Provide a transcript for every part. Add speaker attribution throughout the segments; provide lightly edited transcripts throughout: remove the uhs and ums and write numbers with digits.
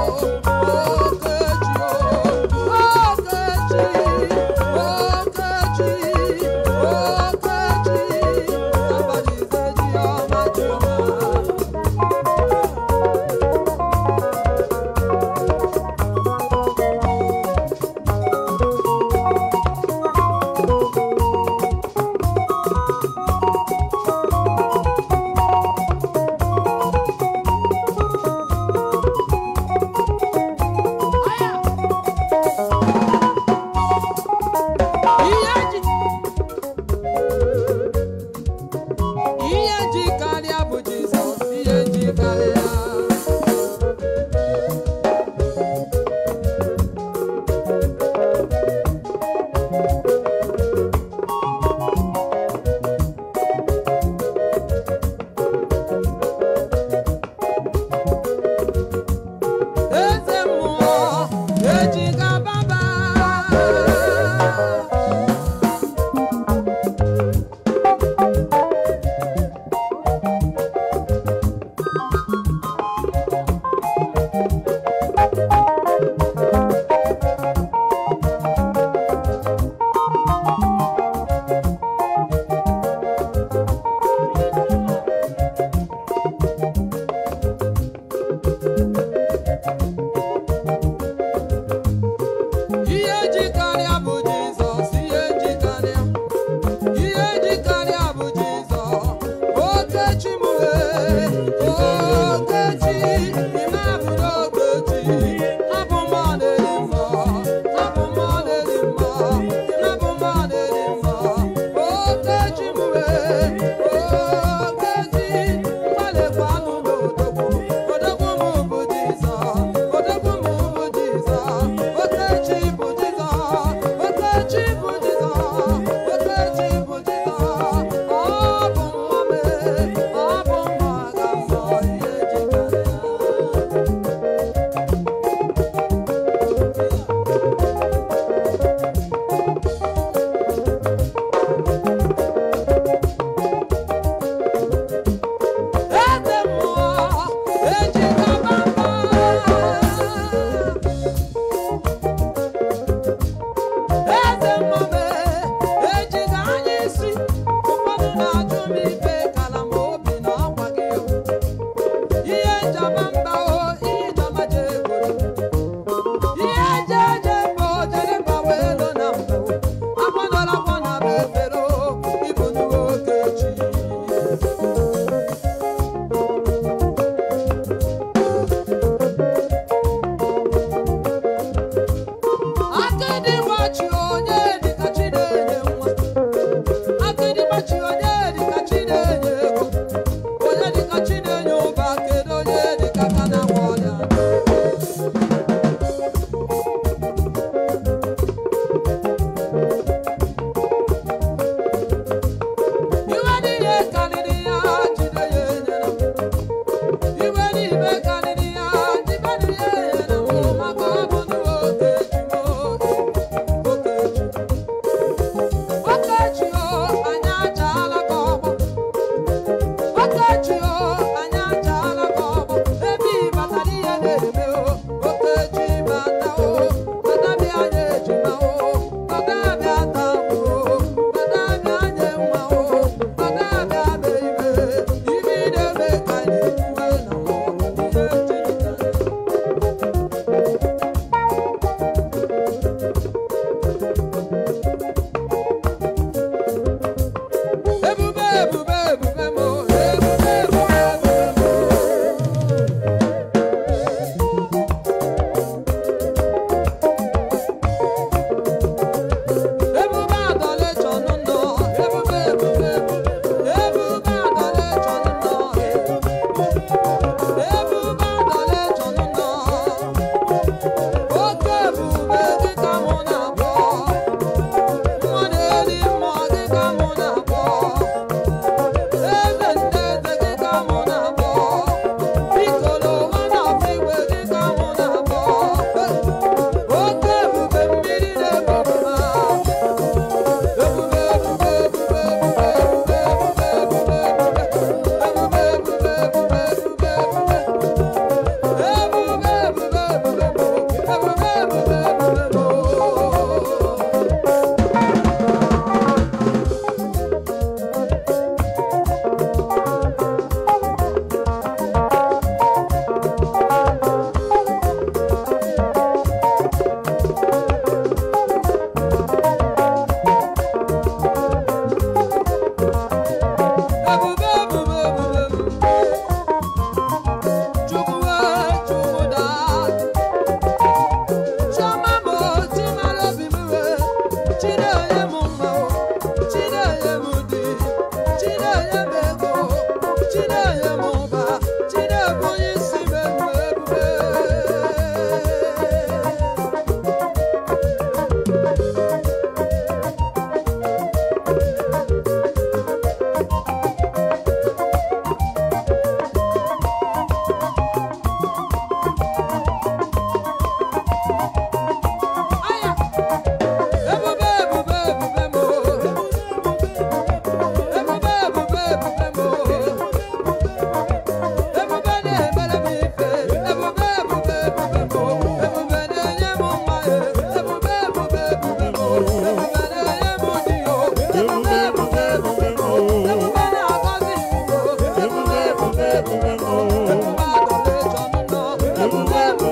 Speaker 1: Okechi.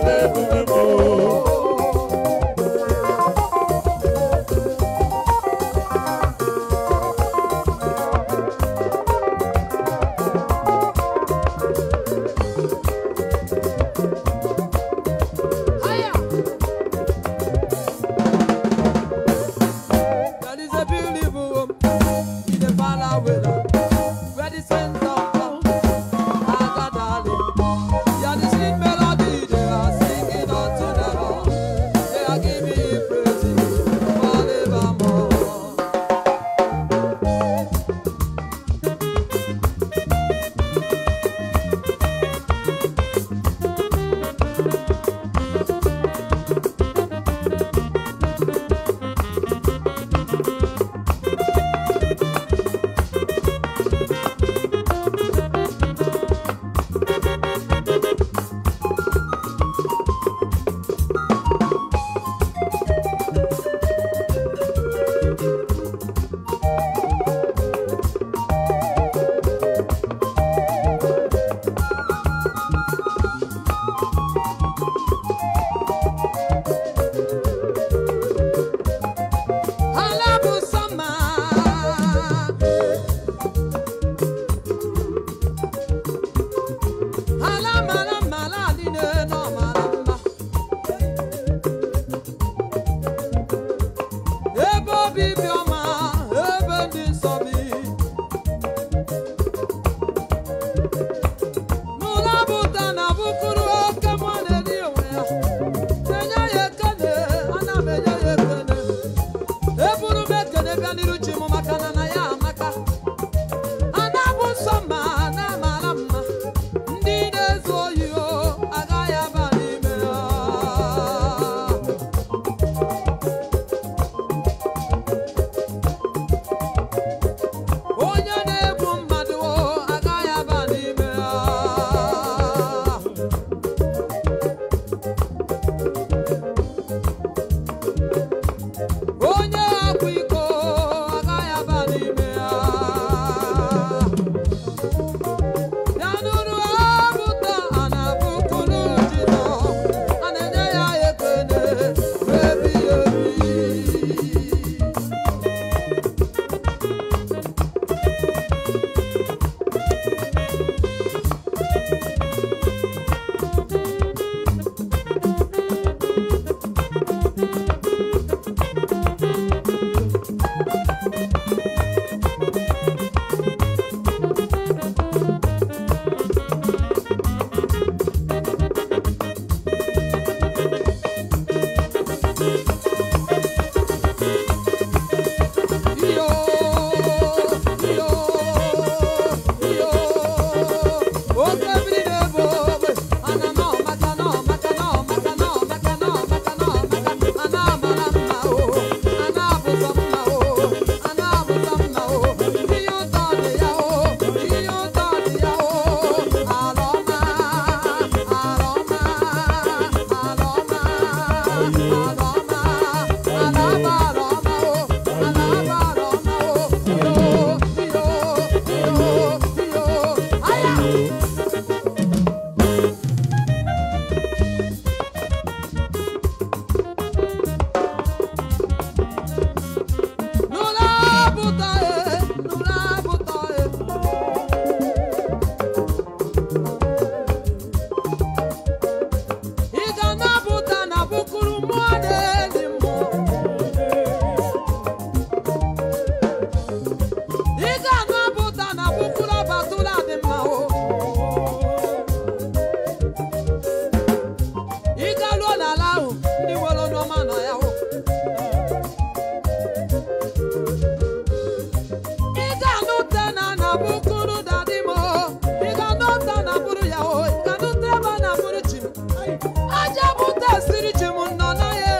Speaker 1: Ebube m o.
Speaker 2: There is a beautiful home in the faraway land where the saints of God are gathered. Yeah, the sweet melody they are singing unto the Lord. They are giving Him praises forevermore. Ala bụ sọ mma. Ala mara mma, ala niile nọ mara mma. Ebe obibi ọma, ebe ndị nsọ bi. N'ụlọ bụta na bụkụrụ oke mmụọ na-eri onwe ya. Na-enye ya ekele, ana m enye ya ekele. Eburu m ekele bịa n'iru chi m maka na na ya amaka. A na-abụ nsọ ma na amara mma. Ndị na-ezu ohi o, agaghị aba n'ime ha. Onye na-egbu mmadụ o, agaghị aba n'ime ha. Onye akwa iko agaghị aba n'ime ya. Bịa nụrụ abụta a na-abụkụrụ Jizọs, a na-enye ya ekele ebighị ebi. Iyo, iyo, iyo. Oke mmiri na-ebu ogbe, ana m ọmaka na ọmaka na ọmaka na ọmaka na ọmaka na ọmaka. Ana amara mma o, ana abụzọ mma o, ana abụzọ mma o. Ihe ụtọ dị ya o, ihe ụtọ dị ya o. Ala ọma, ala ọma, ala ọma, ala ọma, ala ọma, ala ọma o, ala ọma, ala ọma o. Iyo, iyo, iyo, iyo. Aya! Nụrụ abụta e, nụrụ abụta e. Ị ga na-abụta na bụkụrụ mmụọ na-ezi mmụọ. Ị ga na-abụta na bụkụrụ abatụla dị mma o. Ị garuo n'ala ahụ ndị nwere ọnụ ọma nọ ya o. Ị ga-anụta na na bụkụrụ dadị m o. Ị ga-anụta na bụrụ ya o. Ị ga-anụta ebe a na bụrụ chi m. Aja bụta siri chi m nọ na ya.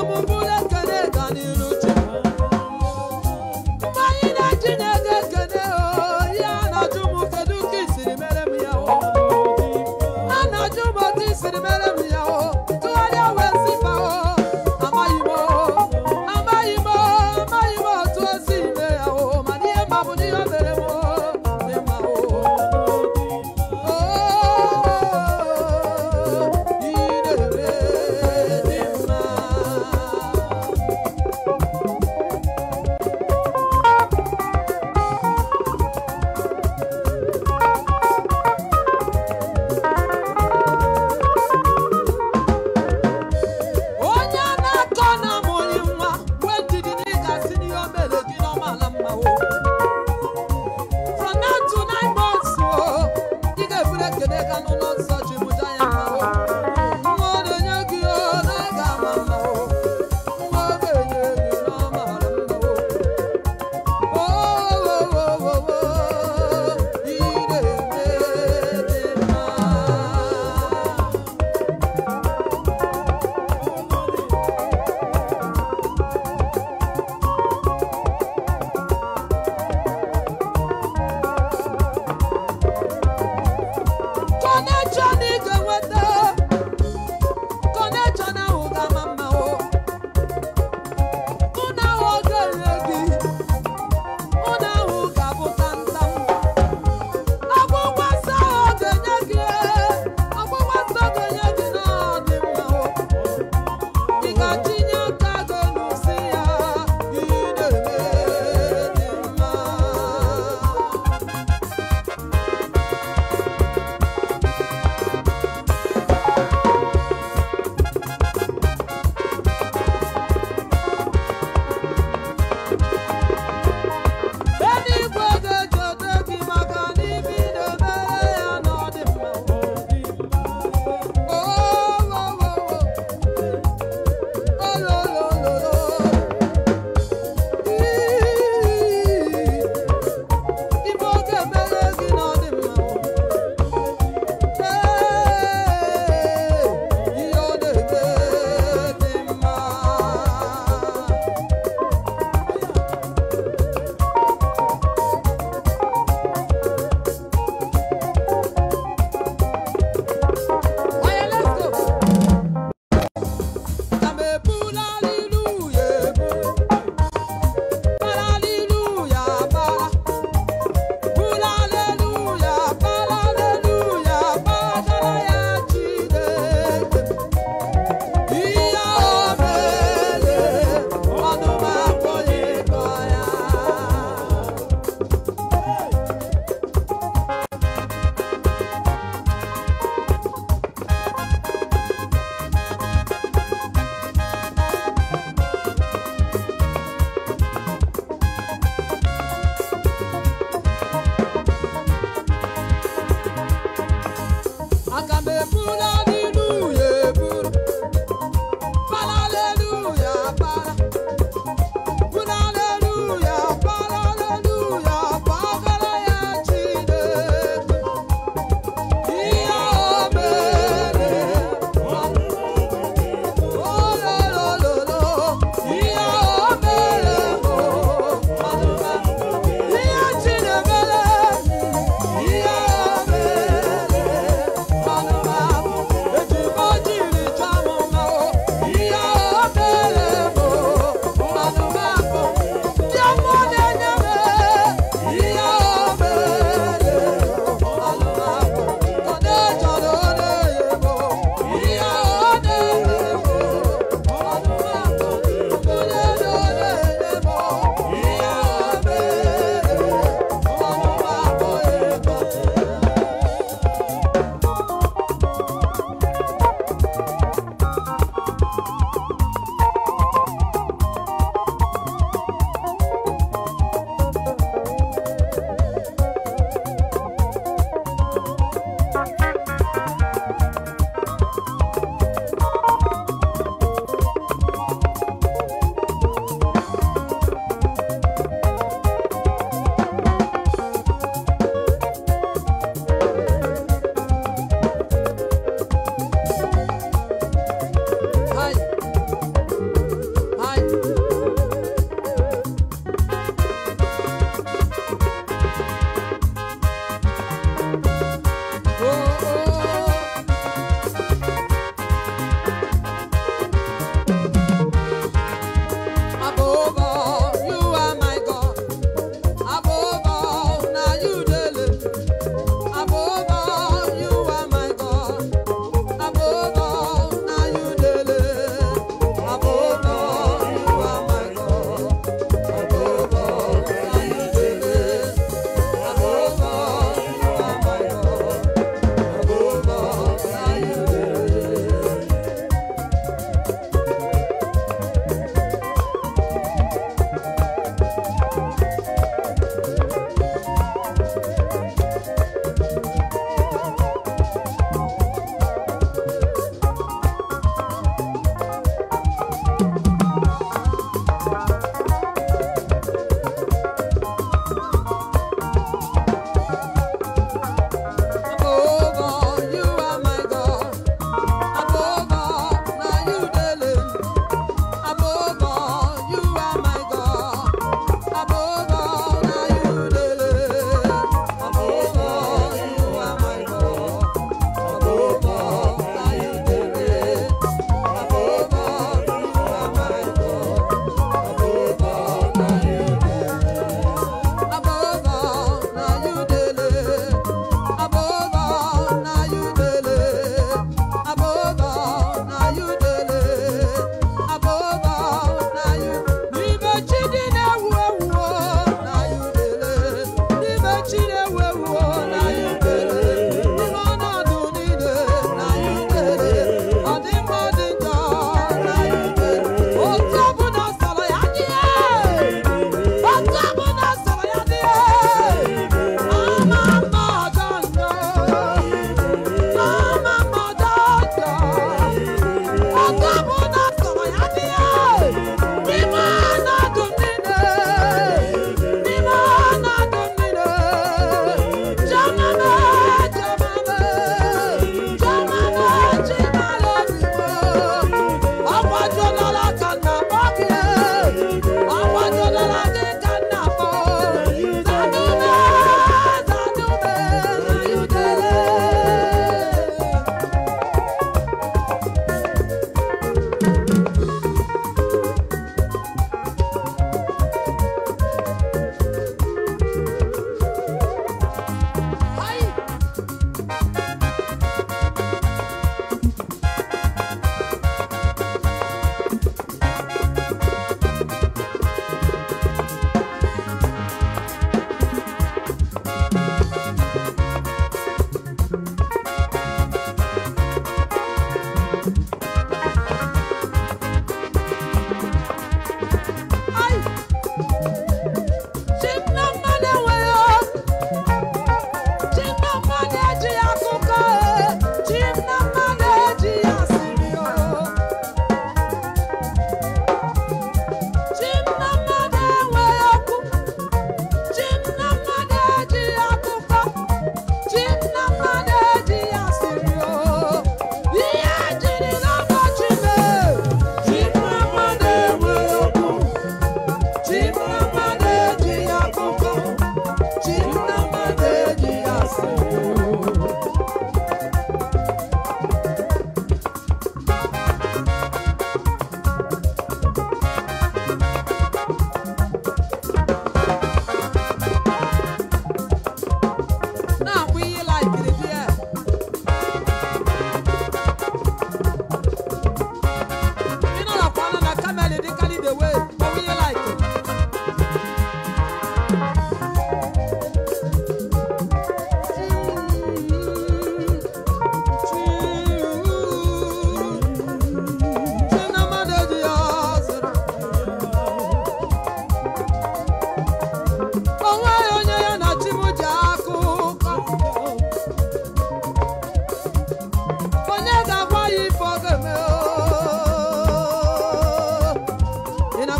Speaker 2: m bụrụ ekele ga n'iru chi. Mgbe anyị na-eji na-ego ekele o, ihe a na-ajụ m kedu ka i siri mere m ya o. A na-ajụ m otu i siri mere m ya o. Tụgharịa wee sị fa o, amaghị m o, amaghị m o, amaghị m otu o si mee ya o. Mana ihe ma bụ na ihe o mere m o, dị mma o. Oh, ị na-eme dị mma. Onye na-akọ na-amụghị nwa nwee ndidi na ị ga-asị n'ihe o mere gị n'ọma ala mma o. From now to 9 months o, ị ga-eburu ekele ga n'ụlọ nsọ chi mụja ya mma o. Nwa ọ na-enye gị o, na ọ ga-ama mma o. Nwa ọ ga-enye gị n'ọma ala mma o. O, o, o, o, o, ị na-eme dị mma. Connection ị ga-enweta, connection ahụ ga-ama mma o. Ụnụ ahụ ọ ga-enye gị, ụnụ ahụ ga-abụ tamtam. Akwụkwọ nsọ ahụ ọ ga-enye gị, akwụkwọ nsọ ga-enye gị na ọ dị mma o. Ị ga-atinye aka gị n'usi ya, ị na-eme dị mma. Eluigwe ga-echeta gị maka na ibi na-emere ya na ọ dị mma. Oh, oh, oh, oh. Oh, lo, lo, lo, lo. Ife ọ ga-emere gị na ọ dị mma. Ee, ihe ọ na-eme dị mma. Oya, let's go. Na m ebula hallelujah ebu. Bara hallelujah bara. Bula hallelujah, bara hallelujah, bara ya Chineke. Ihe o mere, ọnụ m apụghị ịkọ ya.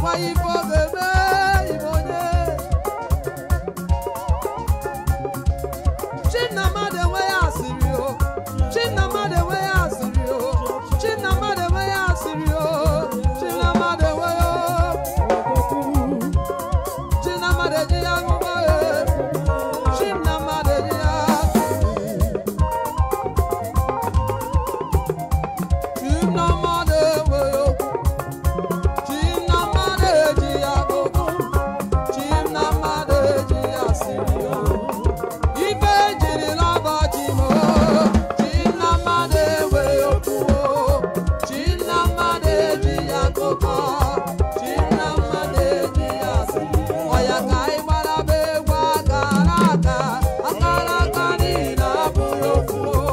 Speaker 2: Agwa ife ọ ga-eme ime onye. Chinamadu enwe ya asịrị o. Chinamadu enwe ya asịrị o. Chinamadu enwe ya asịrị o. Chinamadu enwe ya o. Chinamadu eji ya ṅụba e. Chinamadu eji ya. Chinamadu enwe ya okwu. Chinamadu eji ya akụkụ. Chinamadu eji ya asịrị o. Ife ejiri lọba chi m o. Chinamadu enwe okwu o. Chinamadu eji ya akụkọ. Chinamadu eji ya asịrị. Ọya ka anyị gbaraba egwu akara aka. Akara aka niile abụghị ofu o.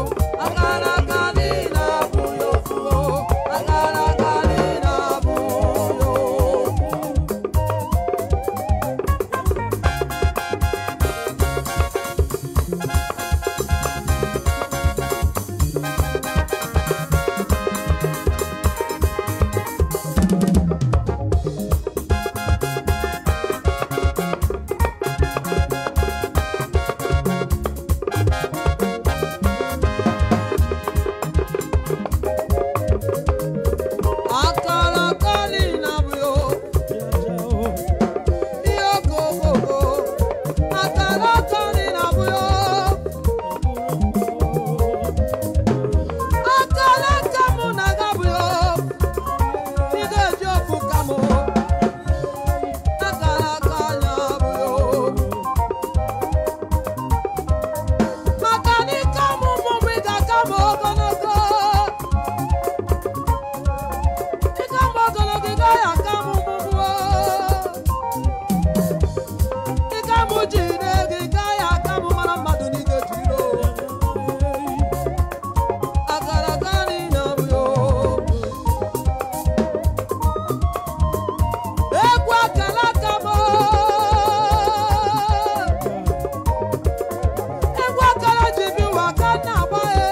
Speaker 2: Akara aka niile abụghị ofu o. Akara aka niile abụghị ofu. Akara aka niile abụghị ofu. Ihe okokoko. Akara aka niile abụghị ofu. Akara aka mụ na gị abụghị ofu. Ị ga-eji ofu ka mụ. Akara aka anyị abụghị ofu. Maka na ike ọmụmụ m ị ga-aka m ogologo. Ike m ogologo ị gaghị aka m mụmụ o. Ike m jide gị ị gaghị aka m mara mmadụ na ị ga-ejiri o. Akara aka niile abụghị ofu. Egwu akara aka m o. Egwu akara ji bi ụwa ka m na-agba e.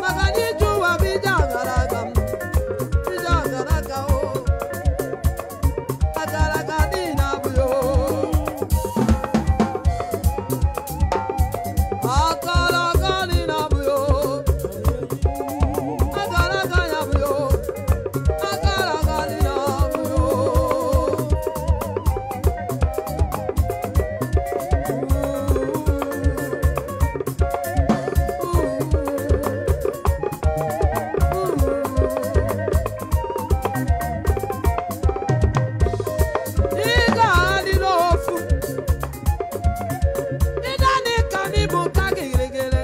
Speaker 2: Maka na ije ụwa bụ ije agara aga m. Ije agara aga o. Akara aka niile abụghị o. Akara aka niile abụghị o. Akara aka ya abụghị o. Akara aka niile abụghị o. Ị ga-adị n'ofu. Ị naanị ka m ịbụ nta gịrịgịrị.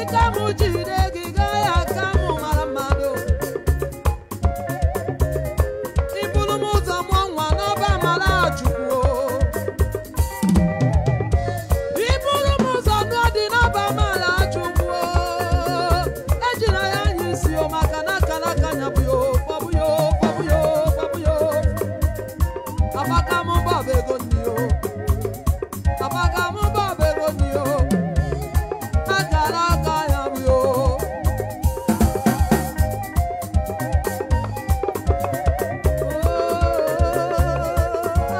Speaker 2: Ike mụ jide gị gaghị aka mụ mara mmadụ. Ibulu m ụzọ mụọ nwa n'ọba amara Chukwu o. Iburu m ụzọ nụọ dị n'ọba amara Chukwu o. Ejila ya anya isi o maka na akara aka nya bụ ya o, fọbụ ya o, fọbụ ya o, fọbụ ya o. Abaka m bọbụ ego nni o. Abaka m bọbụ ego nni o. Akara aka ya bụ ya o.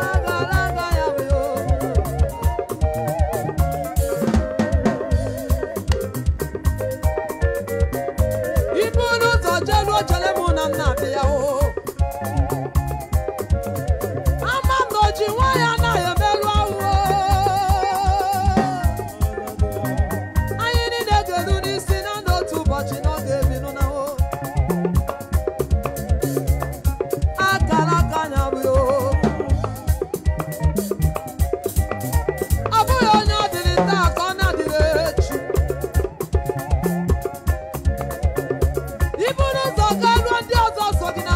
Speaker 2: Akara aka ya bụ ya o. Iburu ụzọ jeruo chere mụ na m na-abịa o. Ama m na oji nwa ya anaghị emerụ ahụ o. Anyị niile ga-eru n'isi na n'otu ụbọchị na ọ ga-ebinụ na o. Akara aka ya bụ ya o. Ọ bụghị onye ọ dịrị taa ka ọ na-adịrị echi. Iburu ụzọ garuo ndị ọzọ so gị na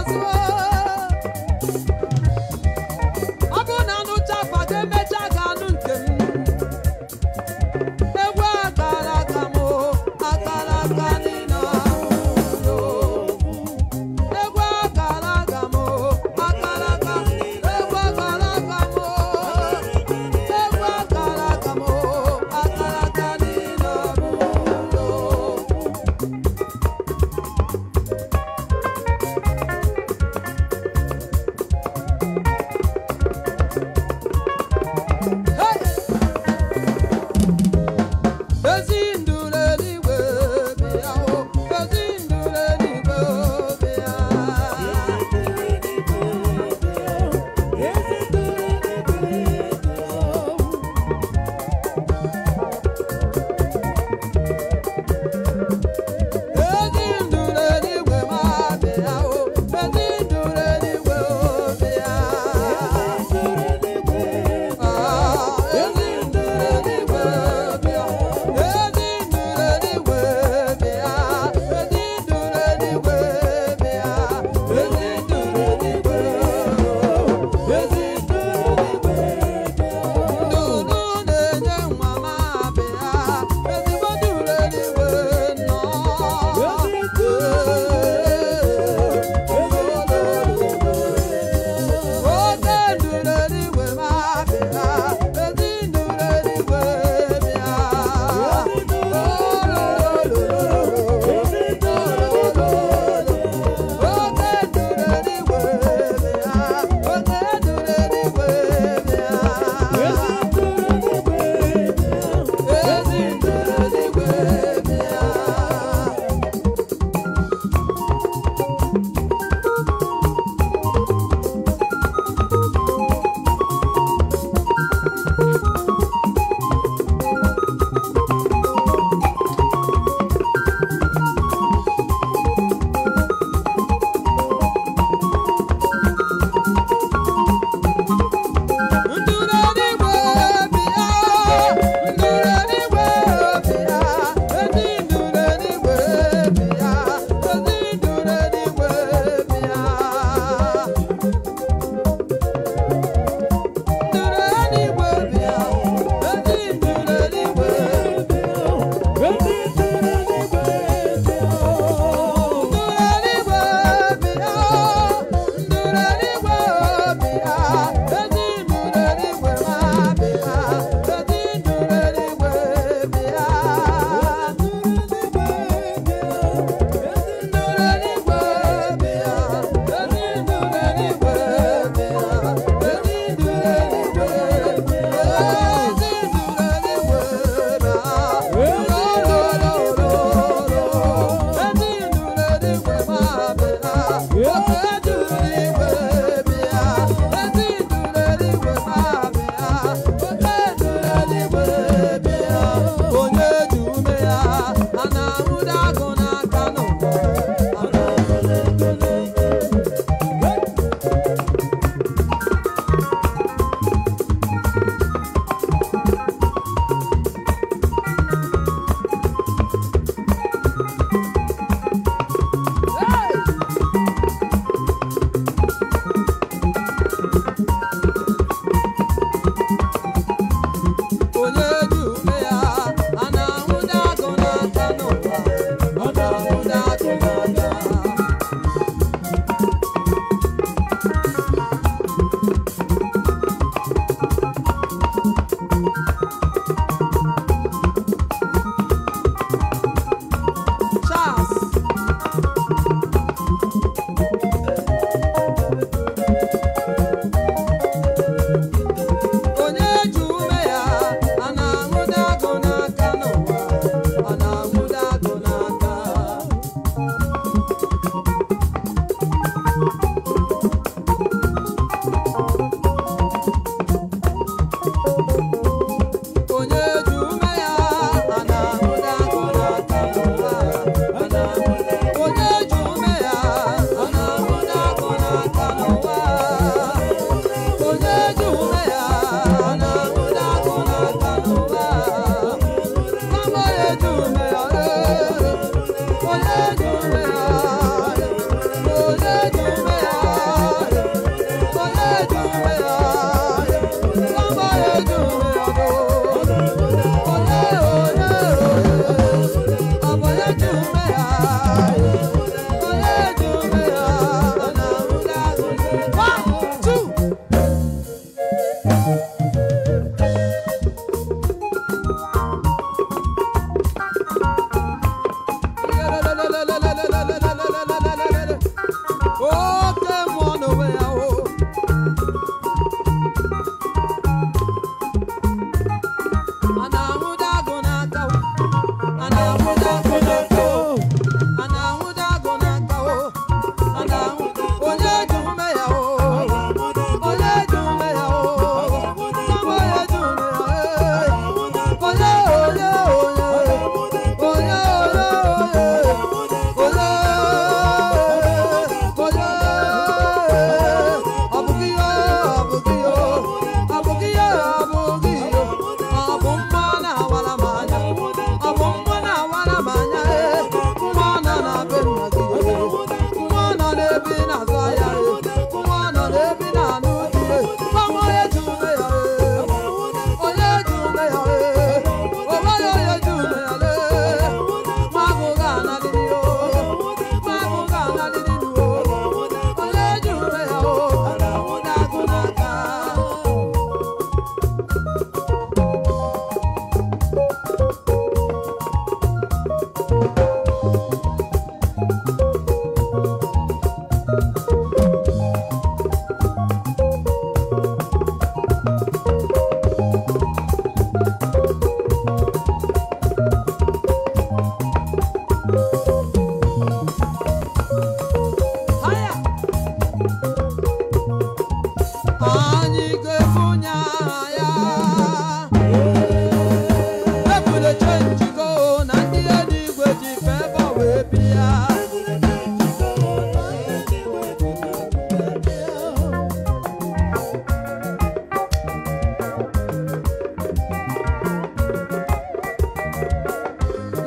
Speaker 2: wee bịa.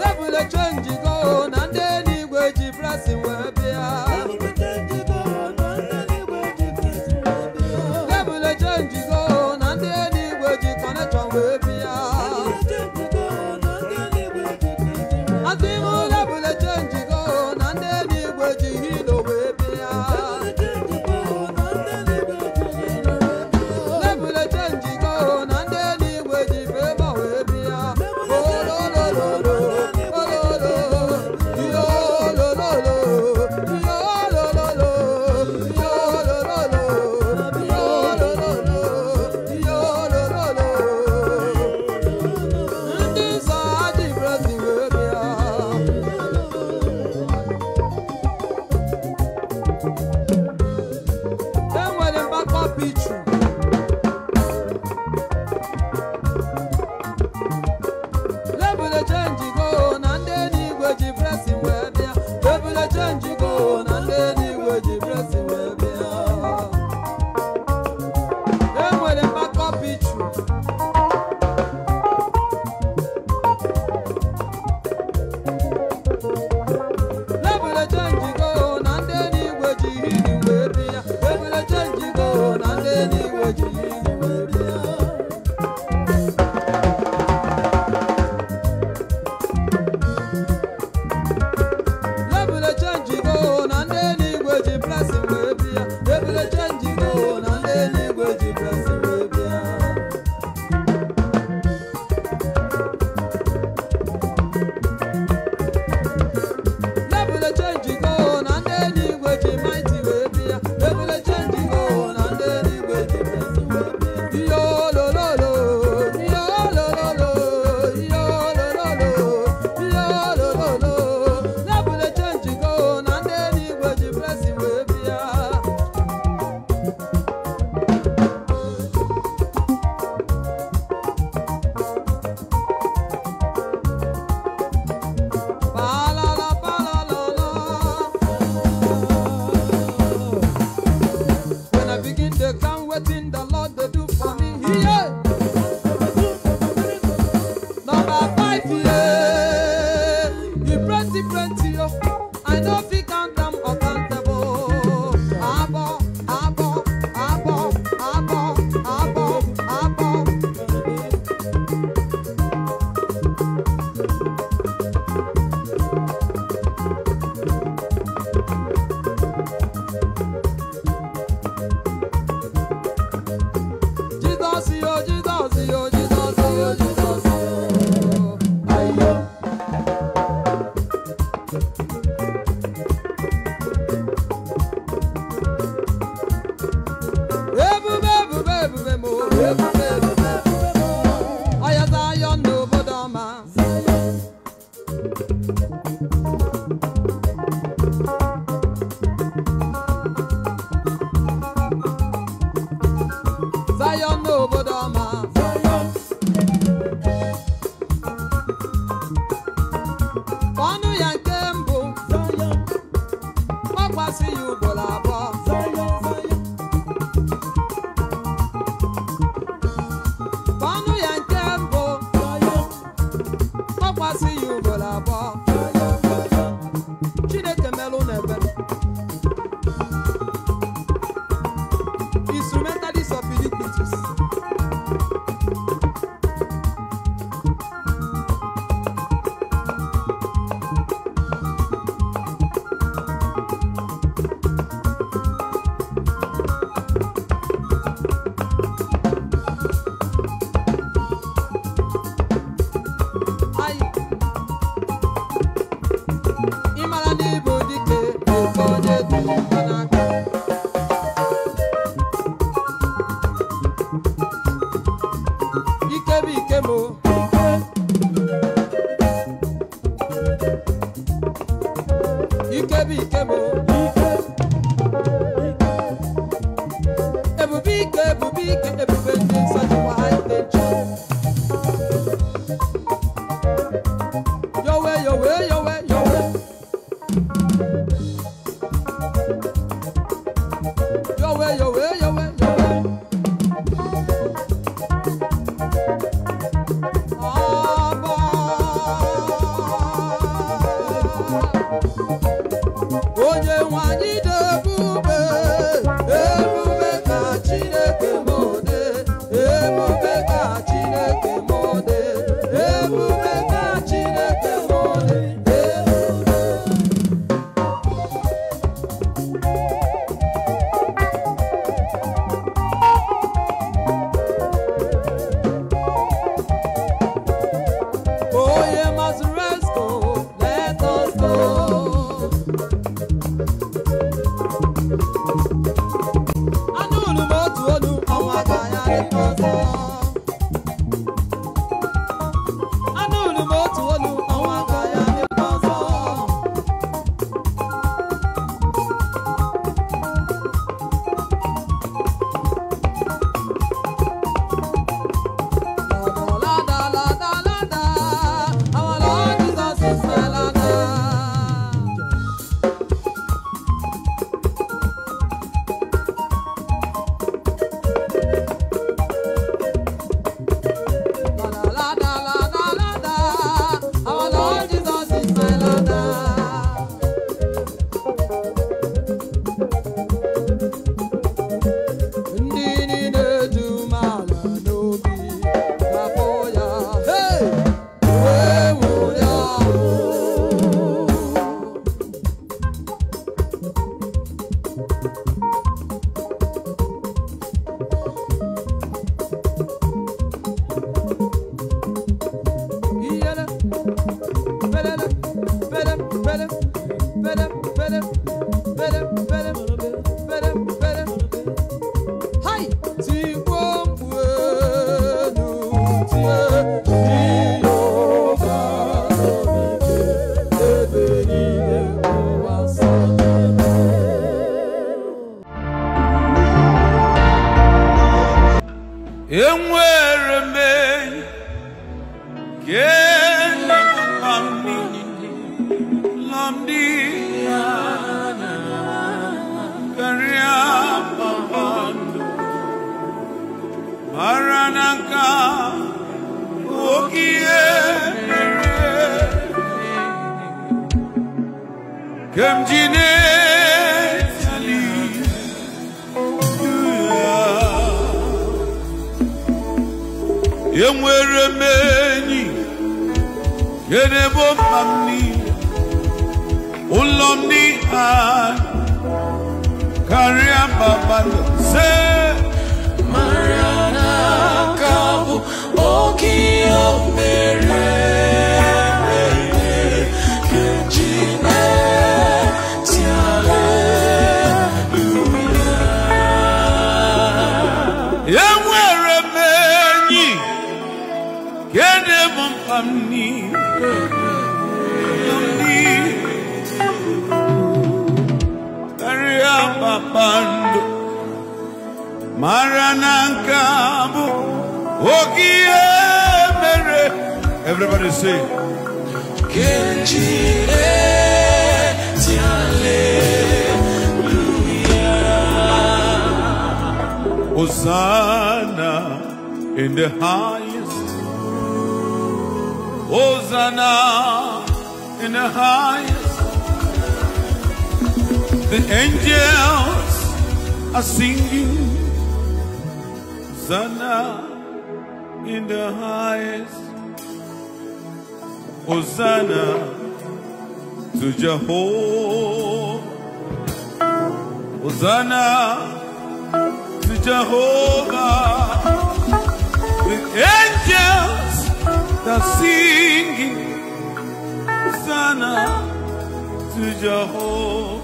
Speaker 2: Level change go na ndị eluigwe ji blessing wee bịa. Level change go na ndị eluigwe ji connection wee bịa. Asị m level change go na ndị eluigwe ji hilo wee bịa. Level change go na ndị eluigwe ji favor wee bịa. Ololololo, ololo, yolololo, yolololo, yolololo, yolololo, yolololo. Ndị nsọ adị blessing wee bịa. Enwere mgbakọ pichu. Lebule chenji go na ndị eluigwe ji blessing wee bịa. Lebule chenji go na ndị eluigwe ji blessing wee bịa. Enwere mgbakọ pichu. Lebule chenji go na ndị eluigwe ji hili wee bịa. Lebule chenji go na ndị eluigwe ji hili wee bịa. Lebule chenji go na ndị eluigwe ji blessing wee bịa. Lebule chenji go na ndị eluigwe ji blessing wee bịa. Lebule chenji go na ndị eluigwe ji mighty wee bịa. Lebule chenji go na ndị eluigwe ji blessing wee bịa. Yolololo, yolololo, yolololo, yolololo. Lebule chenji go na ndị eluigwe ji blessing wee bịa. Palala, palala. When I begin to count wetin the Lord dey do for me, yeah. Number 5, yeah. He plenty, plenty, oh. I no fit count am uncountable. Abo, abo, abo, abo, abo, abo. Jesus, yo, Jesus, yo, Jesus, yo, Jesus, yo. Ayo. Ebube, ebube, ebube mo. Ebube, ebube, ebube mo. Ọya Zion n'obodo ọma. Zion n'obodo ọma. Ọnụ ya nke mbụ, gbakwasị ya ugboro abụọ. Ọnụ ya nke mbụ, gbakwasị ya ugboro abụọ. Chineke melụ n'ebere. Instrumentalist of iniquities. Ayi. Ị mara na ị bụ dike, ebe onye dị mma n'aka. Ike bụ ike m o. Ike bụ ike m o. Ebube ike, ebube ike, ebube ndị nsọ jikwa ha ite nche. Yowe, yowe, yowe, yowe.
Speaker 1: Ụlọ m dị karịa kpakpando. Mara na nke a oke ihe mere nke m ji na-eti haleluya. Enwere m enyi nke na-ebo mkpa m niile. Ụlọ m dị anya karịa kpakpando. Say,
Speaker 3: Maranatha bụ oke ihe mere nke ji na-eti haleluya.
Speaker 1: Enwere m enyi nke na-ebo mkpa m niile. Ụlọ m dị karịa kpakpando. Mara na nke a bụ oke ihe mere. Everybody say,
Speaker 3: Nke ji na-eti haleluya.
Speaker 1: Hosanna in the highest. Hosanna in the highest. The angels are singing. Hosanna in the highest. Hosanna to Jehovah. Hosanna to Jehovah. The angels are singing. Hosanna to Jehovah.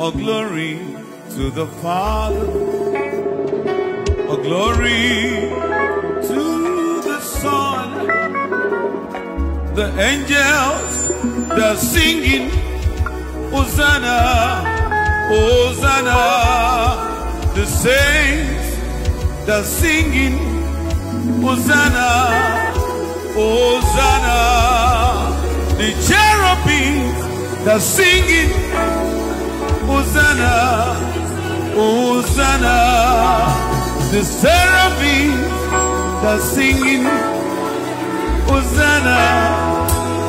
Speaker 1: All glory to the Father. All glory to the Son. The angels, they're singing Hosanna, Hosanna. The saints, they're singing Hosanna, Hosanna. The cherubims, they're singing Hosanna, Hosanna. The seraphims, they're singing Hosanna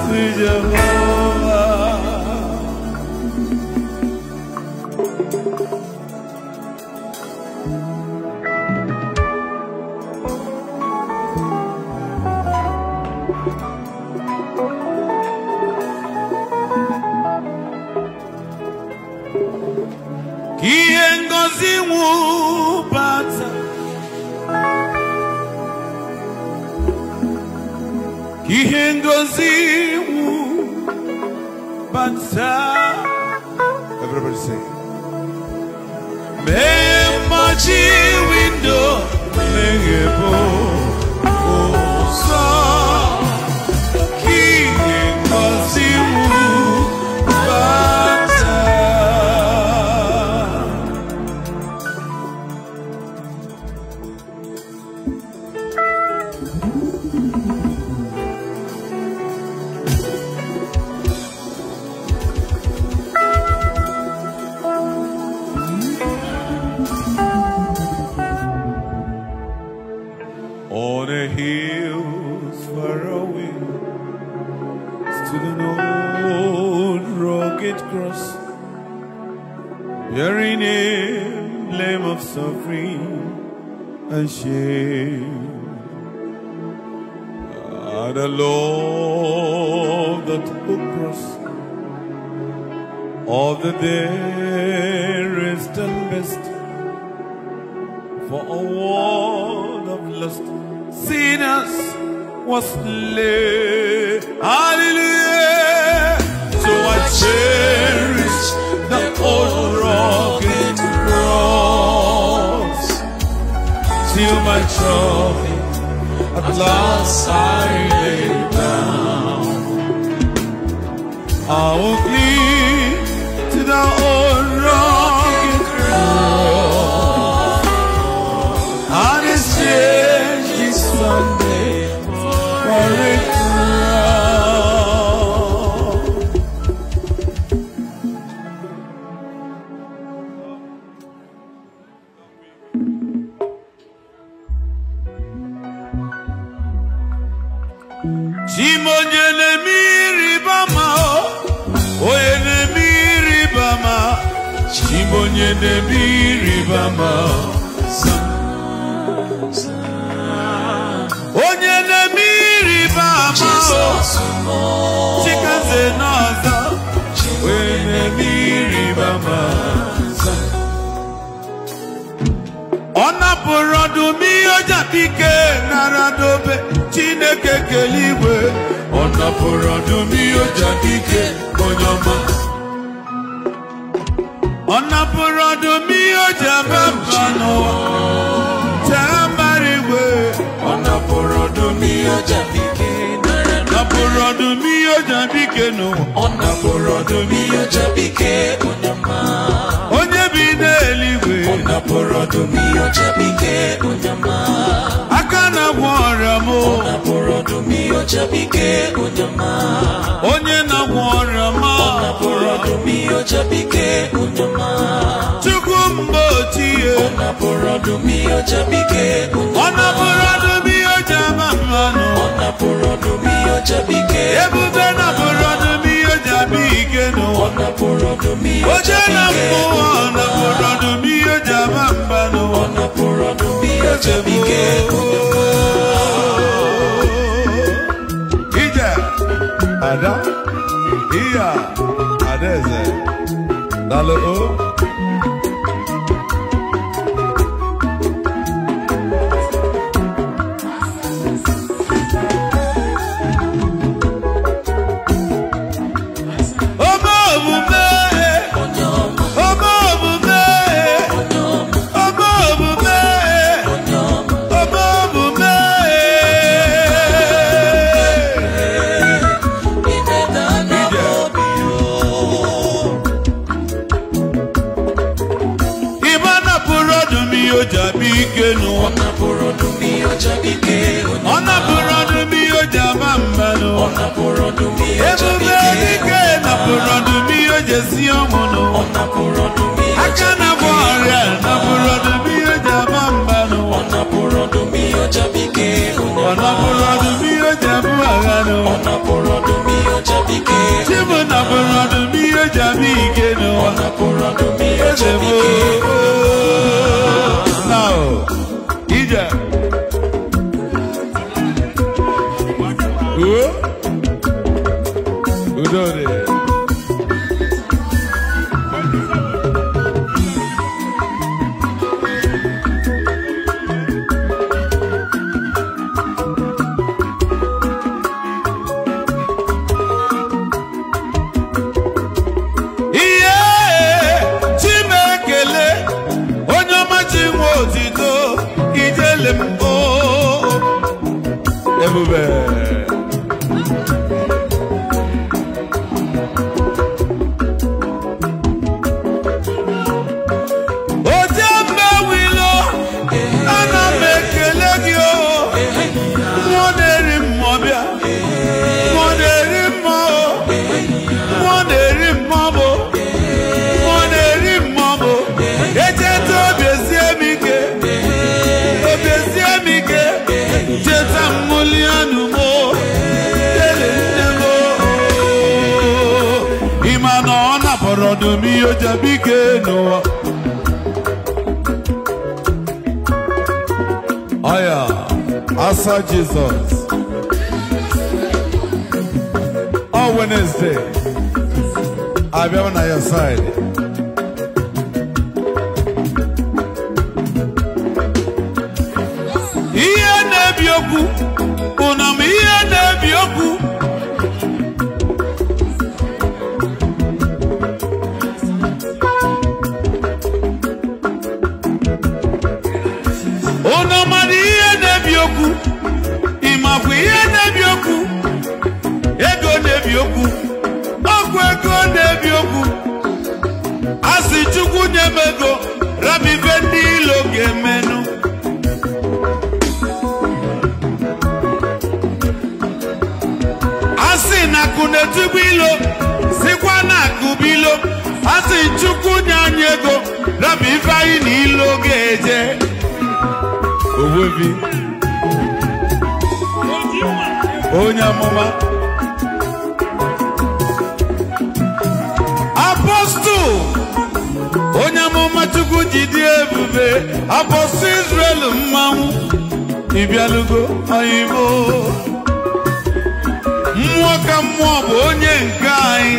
Speaker 1: to Jehovah. Ka ihe ngọzi nwụbata, ka ihe ngọzi nwụbata. Everybody say, mee mmachi windo meghepụ ụzọ, ka ihe ngọzi nwụbata. On a hills far away stood an old rugged cross, bearing emblem of suffering and shame. And I love that old cross of the dearest and best, for a world of lost sinners was laid. Hallelujah! So I cherish the old rugged cross till my trophy at last I lay down. I will cling to the old rugged cross and exchange this Sunday for a crown. Onye na-eme ịrịba ama. Onye na-eme ịrịba ama. Chikaze n'ọzọ. Onye na-eme ịrịba ama. Ọ napụrụ ọdụm ihe ọja dike nara dobe Chineke kele igwe. Ọ napụrụ ọdụm ihe ọja dike onye ọma. Ọ napụrụ ọdụm ihe ọja aba mba n'ụwa. Chaa mbara igwe.
Speaker 3: Ọ napụrụ ọdụm ihe ọja dike nara dobe.
Speaker 1: Napụrụ ọdụm ihe ọja dike n'ụwa.
Speaker 3: Ọ napụrụ ọdụm ihe ọja dike onye ọma.
Speaker 1: Onye bi n'eluigwe.
Speaker 3: Ọ napụrụ ọdụm ihe ọja dike onye ọma.
Speaker 1: Aka na-agwọ ọrịa m.
Speaker 3: Ọ napụrụ ọdụm ihe ọja dike onye ọma.
Speaker 1: Onye na-agwọ ọrịa m.
Speaker 3: Ọ napụrụ ọdụm ihe ọja dike onye ọma.
Speaker 1: Chukwu mgbe ochie.
Speaker 3: Ọ napụrụ ọdụm ihe ọja dike onye ọma.
Speaker 1: Ọ napụrụ ọdụm ihe ọja ama mmanụ.
Speaker 3: Ọ napụrụ ọdụm ihe ọja dike.
Speaker 1: Ebube napụrụ ọdụm ihe ọja bụ ike n'ụwa.
Speaker 3: Ọ napụrụ ọdụm ihe ọja
Speaker 1: Oje na
Speaker 3: dike
Speaker 1: mmụọ napụrụ ọdụm ihe ọja ama mmanụ.
Speaker 3: Ọ napụrụ ọdụm ihe ọja dike onye ọma.
Speaker 1: Ije Ada Iya Adaeze Daalụ o. Ome omume.
Speaker 3: Onye ọma.
Speaker 1: Ome omume.
Speaker 3: Onye ọma.
Speaker 1: Ome omume.
Speaker 3: Onye ọma.
Speaker 1: Ome omume.
Speaker 3: Imeda na obi o.
Speaker 1: Ịba napụrụ ọdụm ihe o ji abịa ike n'ụwa.
Speaker 3: Ọ napụrụ ọdụm ihe ọja dike onye
Speaker 1: Ọ
Speaker 3: ọma.
Speaker 1: napụrụ ọdụm ihe o ji aba mba
Speaker 3: Ọ
Speaker 1: n'ụwa.
Speaker 3: napụrụ ọdụm ihe ọja
Speaker 1: Ebube
Speaker 3: dike
Speaker 1: dike napụrụ ọdụm ihe o ji esi ọnwụ n'ụwa.
Speaker 3: Ọ napụrụ ọdụm ihe
Speaker 1: Aka
Speaker 3: ọja
Speaker 1: na-agwọ
Speaker 3: dike
Speaker 1: ọrịa napụrụ ọdụm ihe o ji aba mba n'ụwa.
Speaker 3: Ọ napụrụ ọdụm ihe ọja dike onye
Speaker 1: Ọ
Speaker 3: ọma.
Speaker 1: napụrụ ọdụm ihe o ji abụ agha
Speaker 3: Ọ
Speaker 1: n'ụwa.
Speaker 3: napụrụ ọdụm ihe ọja dike
Speaker 1: Chibu napụrụ ọdụm ihe o ji abịa ike
Speaker 3: Ọ
Speaker 1: n'ụwa.
Speaker 3: napụrụ ọdụm ihe ọja
Speaker 1: Eze m
Speaker 3: dike
Speaker 1: Now, ije. Uo. Udo dị. Ihe Chimekele, onye ọma chi nwe otito, ijele m o. Ebube. Oje mgbe wilo, ana m ekele gị o. Mmụọ na-eri mmụọ bịa, mmụọ na-eri mmụọ o. Mmụọ na-eri mmụọ bụ, mmụọ na-eri mmụọ bụ. Echeta obi esie m ike, obi esie m ike. Cheta mmụli anụ m o, dele nne m o. Ịma na ọ napụrụ ọdụm ihe o ji abịa ike n'ụwa. Aya, asa Jizọs. On Wednesday, I'll be on your side. Ihe na-ebi okwu, ụna m ihe na-ebi okwu. Ụnụ mara ihe na-ebi okwu, ịmakwa ihe na-ebi okwu. Ego na-ebi okwu, ọgwụ ego na-ebi okwu. Asị Chukwu nye m ego, rabife ndị ilo ga-emenụ. Asị na akụ na-etigbu ilo, sikwa na akụ bụ ilo. Asị Chukwu nye anyị ego, rabife anyị na ilo ga-eje. Ogbuefi, onye amụma, apọstụl, onye amụma. ji dị ebube, Apostle Israel mmanwụ, ịbịalugo oyimo. Mmụọ ka mmụọ bụ onye nke anyị.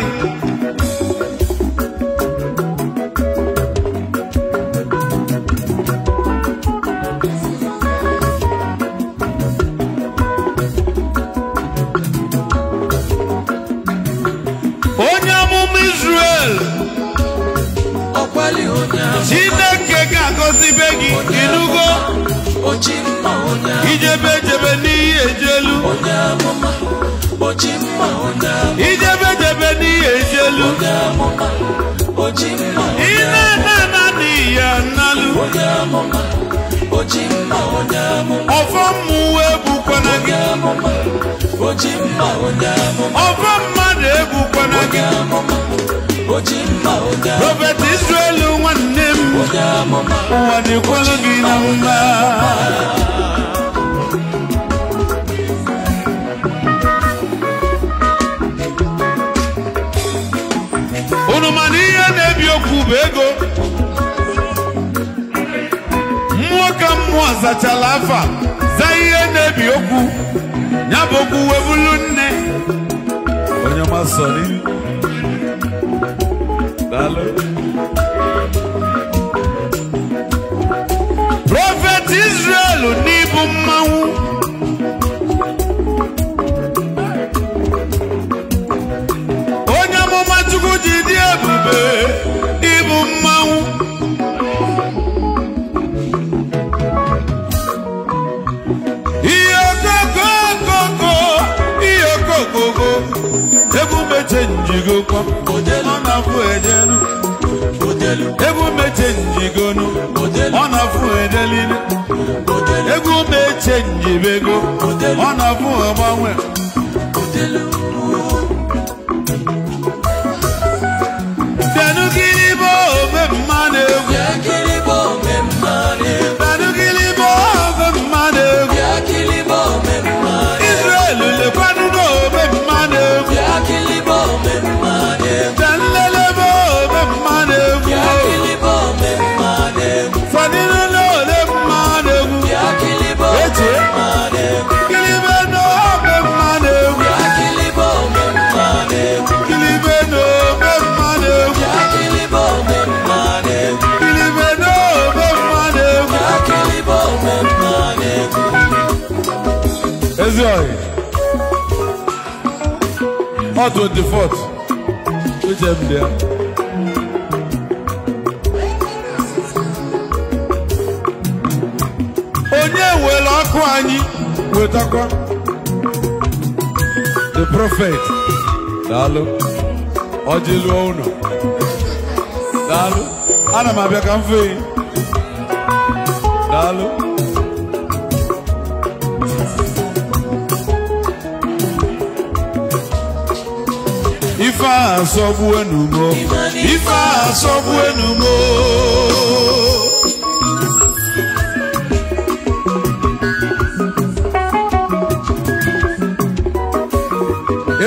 Speaker 1: Onye amụma Israel, Chineke ga-agọzibe gị, ịnụgo? Ijebe ejebe n'ihi ejelu. Ijebe ejebe n'ihi ejelu. Ị na-ana ana n'ihi analụ. Ọfọ mmụọ egbukwana gị. Ọfọ mmadụ egbukwana gị. Prophet Israel nwanne m, ụwa dịkwalụ gị na mma. Unu ma na ihe na-ebi okwu bụ ego. Mmụọ ka mmụọ zachala afa, za ihe na-ebi okwu, ya bụ okwu webulu nne. Onye ọma Sọnị, daalụ. Prophet Israel n'ibu mmanwụ. Onye amụma Chukwu ji dị ebube, ịbụ mmanwụ. Ihe okokokoko, ihe okokoko, egwu meche njigokwa, ọ na-afụ ejenu. Egwu meche njigonu, ọ na-afụ edeline. Egwu meche njibego, ọ na-afụ agbanwe. Bịanụ ome mma na-egwu. Bịanụ ome mma na-egwu. Israel lekwanụ n'ome mma na-egwu. Bịa nlelebe ome mma na-egwu. Fọdụrụ n'ole mma na-egwu. Eche kilibe n'ome mma na-egwu. Kilibe n'ome mma na-egwu. Kilibe n'ome mma na-egwu. Ezi oyi. Ọ 24th. Uche m dị ya. Onye were ọkụ anyị wetakwa. The prophet. Daalụ. Ọjị lụọ ụnọ. Daalụ. Ana m abịa ka m fee. Daalụ. Ife a asọgbu enumo. Ife a asọgbu enumo.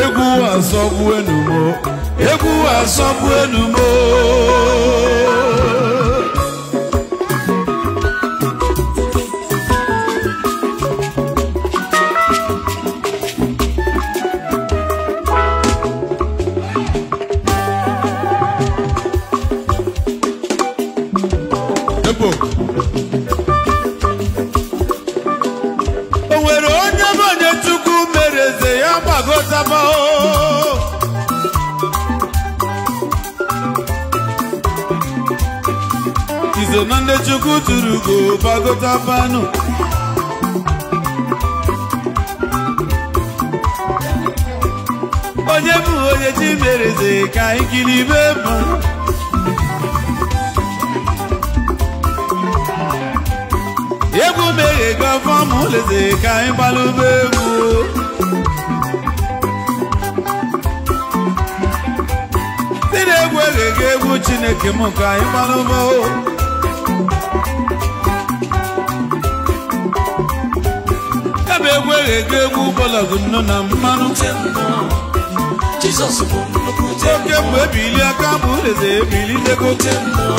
Speaker 1: Egwu asọgbu enumo. Egwu asọgbu enumo. Ebo. O nwere onye bụ onye Chukwu mere eze ya gbagotaba o. Izo na ndị Chukwu tụrụ ugo gbagotabanụ. Onye bụ onye chi mere eze ka anyị kiribe mma. Egwu meghe gọfọ mụ leze ka anyị gbalụba egwu. Si na egwu egheghe egwu Chineke m ka anyị gbalụba o. Ebe egwu egheghe egwu bọlọgụ nnu na mmanụ.
Speaker 3: Jizọs bụ nnukwu
Speaker 1: Oke mgbe ebili aka mụ leze ebilitego.
Speaker 3: mmụọ.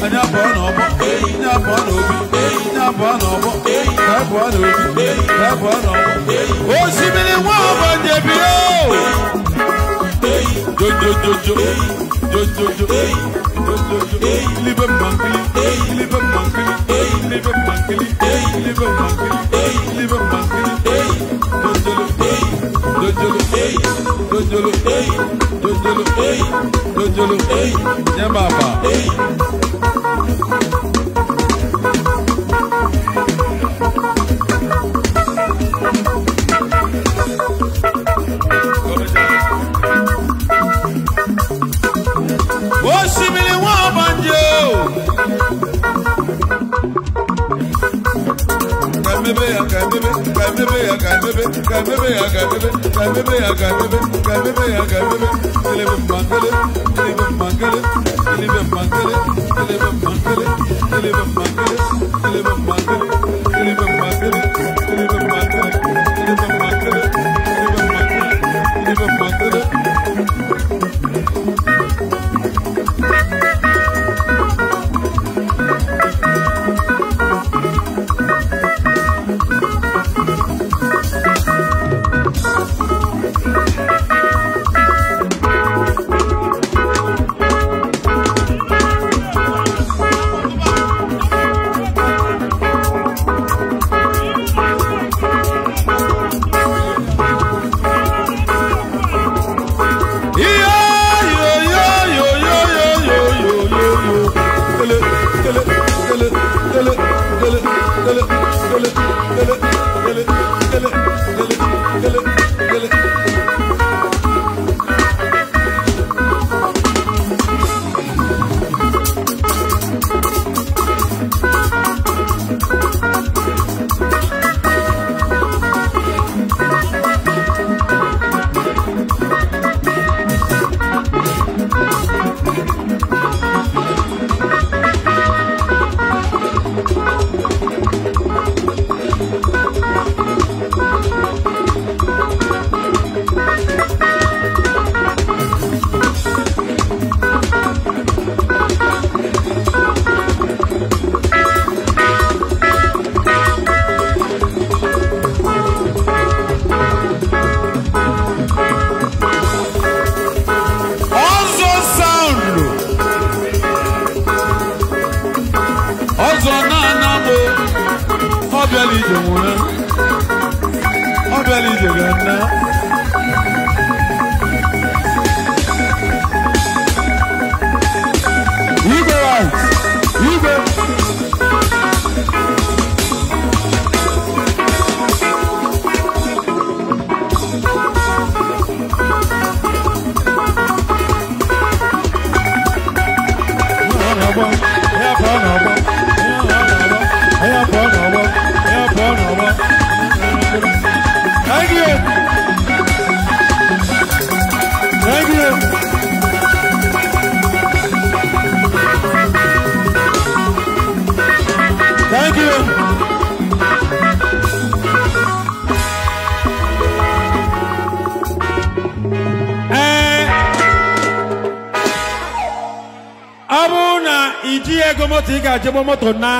Speaker 1: Anyị abụọ n'ọgbọ, anyị abụọ n'obi, anyị abụọ n'ọgbọ, anyị abụọ n'obi, anyị abụọ n'ọgbọ. Osimiri nwa ọgbanje bie o. Jojojojo, jojojo, jojojo. Libe mmankili, libe mmankili, libe mmankili, libe mmankili, libe mmankili. Jojolo, jojolo, jojolo, jojolo, jojolo. Nye baba. Osimiri nwa ọgbanje o. Ka emebe ya, ka emebe, ka emebe ya, ka emebe, ka emebe ya, ka emebe, ka emebe ya, ka emebe, ka emebe ya, ka emebe. Elebe mmankele, elebe mmankele, elebe mmankele, elebe mmankele, elebe mmankele, elebe mmankele, elebe mmankele, elebe mmankele, elebe mmankele, elebe mmankele, elebe mmankele. Thank you. Thank you. Thank you.
Speaker 4: Ọ bụrụ na i jighị ego moto ị ga-ajegbo moto na